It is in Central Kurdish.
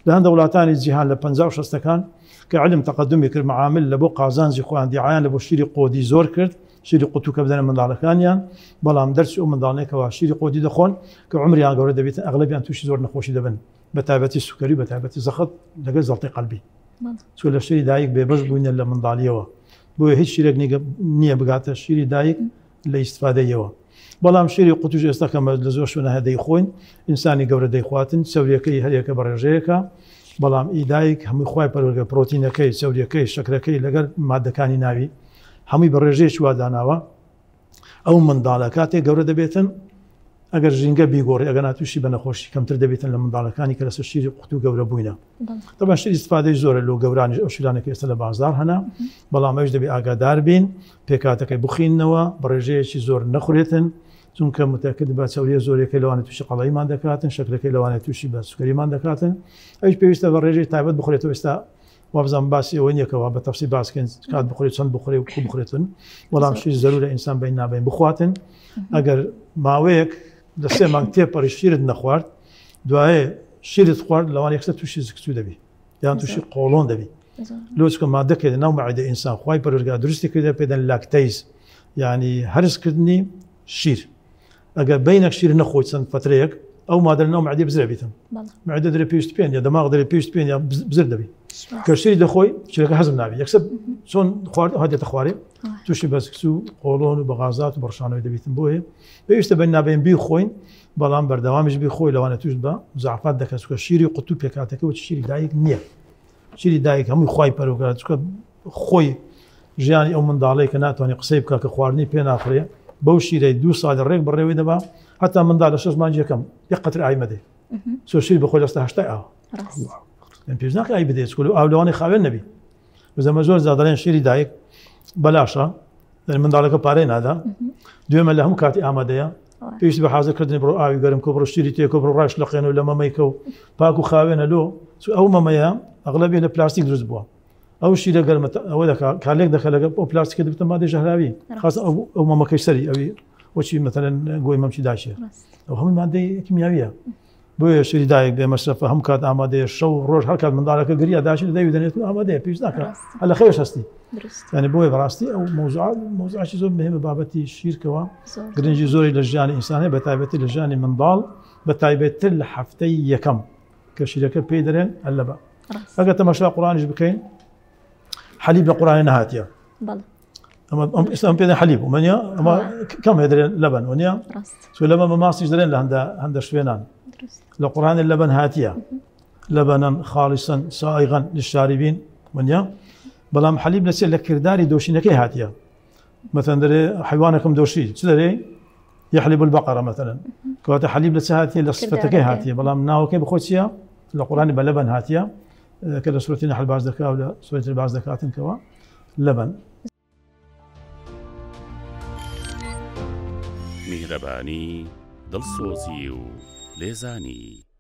لە هەندە وڵاتانی جیهان لە 50 و شەستەکان کە علم تەقدمی کرد معامل لە بۆ قازانجی خۆیان دیعایان لە بۆ شیری قۆدی زۆر کرد شیری قوتوکە بدەنە منداڵەکانیان بەڵام دەرچ ئەو منداڵێکەوە شیری قۆدی دەخۆن کە عمریان گەورە دەبێت ئەغلبیان تووشی زۆر نەخۆشی دەبن بە تایبەتی سوکەری بە تایبەتی زەخت لەگەڵ زەڵتی قەلبی چۆ لە شیری دایک بێبەش بووینە لە منداڵیەوە بۆیە هیچ شیرێک نییە بگاتە شیری دایک لە ئیسفادەیەوە بەڵام شیری قوتوش ئێستا کە لە زۆر شوێنە هەیە دەیخۆین ئینسانی گەورە دەیخواتن چەوریەکەی هەریەکە بە ڕێژەیەکە بەڵام ئی دایک هەمووی خوای پەروەردگار پرۆتینەکەی چەوریەکەی شەکرەکەی لەگەڵ مادەکانی ناوی هەمووی بە ڕێژەیەکی وا داناوە ئەو منداڵە کاتێک گەورە دەبێتن ئەگەر ژینگە بیگۆڕی ئەگەر ناتوشی بە نەخۆشی کەمتر دەبێتن لە منداڵەکانی کە لەسەر شیری قوتو گەورە بووینە طبعا شیر ئیستفادەی زۆرە لۆ گەورانیش ئەو شیرانە کە ئێستا لە بازاڕ هەنە بەڵام ئەویش دەبێ ئاگادار بین پێکهاتەکەی بخینەوە بە ڕێژەیەکی زۆر نەخورێتن چونکە متەکد بە چەوریە زۆرەکەی لەوانە تووشی قەڵەیمان دەکاتن شەکرەکەی لەوانە تووشی بە سوکەریمان دەکاتن ئەویش پێویستە بە ڕێژەی تایبەت بخورێتەوە ئێستا وابزانم باسی ئەوە نییە کەوا بە تەفسی باسکەین کات بخورێت چەند بخورێ و کو بخورێتن بەڵام شیر زەرورە ئینسان بین نابین بخواتن ئەگەر ماوەیەک لە سێ مانگ تێپەڕی شیرت نەخوارد دوایێ شیرت خوارد لەوان یەکسەر تووشی زکچوو دەبی یان تووشی قۆڵۆن دەبی لۆچکە مادەکە لە ناو مەعیدە ئینسان خوای پەروەردگار دروستی کردە پێدەن لاکتەیز یعنی هەرسکردنی شیر ئەگەر بینێک شیر نەخۆی چەند فترەیەک ئەو مادە لەناو مەعدە بزرە بیتن مەعدە دەرێ پێویست پێ نیە دەماغ دەرێ پێویست پێ نیە بزر دەبی کە شیری دەخۆی شیرەکە هەزم نابی یەکسەر چۆن خوارد هەدێتە خوارێ تووشی بەسکس و قۆڵۆن و بەغازات و بڕشانەوەی دەبیتن بۆیە پێویستە بە نابێن بیخۆین بەڵام بەردەوامیش بیخۆی لەوانە توش بە زعفات دەکەن چونکە شیری قوتو پێکاتەکە وەک شیری دایک نییە شیری دایک هەمووی خوای پەروەردگار چونکە خۆی ژیانی ئەو منداڵەی کە ناتوانێت قسەی بکە کە خواردنی پێ ناخورێ بەو شیرەی دوو ساڵ ڕێک بەڕێوەی دەبا هەتا منداڵ لە شەش مانگ یەکەم یەک قەتر ئاوی مەدەی چۆ شیر بخۆی لەستا هەشتای ئاو پێش ناکە ئاوی بدەیت چونکە ئاو لەوانەیە خاوێن نەبی بەزەمە زۆر جار دەڵێن شیری دایک بەلاشە منداڵەکە پارەی نادا دوێمە لە هەموو کاتی ئامادەیە پێویست بە حاضرکردنی بڕۆ ئاوی گەرم کە بڕۆ شیری تێکە بڕۆ ڕاش لە قێن و لە مەمەیکە و پاک و خاوێنە لۆ ئەو مەمەیە ئەغلبی لە پلاستیک دروست بووە ئەو شیرە گەرمە ئەوە دەکا کارلێک دەکە لەگە ئەو پلاستیکە دەبێتە مادەی ژەهراوی خاص ئەو مەمەکەی سەری ئەوی وەچی مەتەلەن گۆی مەمکی داشێ ئەو هەموو مادەی کیمیاویە بۆیە شیری دایک بێ مەسرەفە هەموو کات ئامادەیە شەو ڕۆژ هەر کات منداڵەکە گریا داشی لە دەوی دەنێت و ئامادەیە پێویست ناکات هەر لە خەوێش هەستی یعنی بۆیە بەڕاستی ئەو مەوزوع مەوزوعێکی زۆر مهمە بابەتی شیرکەوە گرنگی زۆری لە ژیانی ئینسان هەیە بە تایبەتی لە ژیانی منداڵ بە تایبەتتر لە هەفتەی یەکەم کە شیرەکە پێی دەرێن ئەلەبە ئەگەر تەماشا قورآانیش بکەین حەلیب لە قورآانی نەهاتیە ئەمە پێ حەلیب ومەنە ئەمە کەم هەیە دەرێن لەبەن وەنیە چۆ لەمە بە ماسیش دەرێن لە هەندە هەندە شوێنان لە قورآانی لەبەن هاتیە لەبەنەن خاڵیسن سائغا للشاربین وەنیە بەڵام حەلیب لە چێ لە کرداری دۆشینەکەی هاتیە مثلا دەرێ حیوانەکەم دۆشی چ دەرێ يحلب البقرة مثلا کەواتە حەلیب لە چ هاتیە لە سفەتەکەی هاتیە بەڵام ناوەکەی بخۆ چییە لە قورآانی بە لەبەن هاتیە کە لە سورەتی نەحل باس دەکا و لە سورەتی تر باس دەکاتن کەوا لەبەن. میهرەبانی، دڵسۆزی و لێزانی.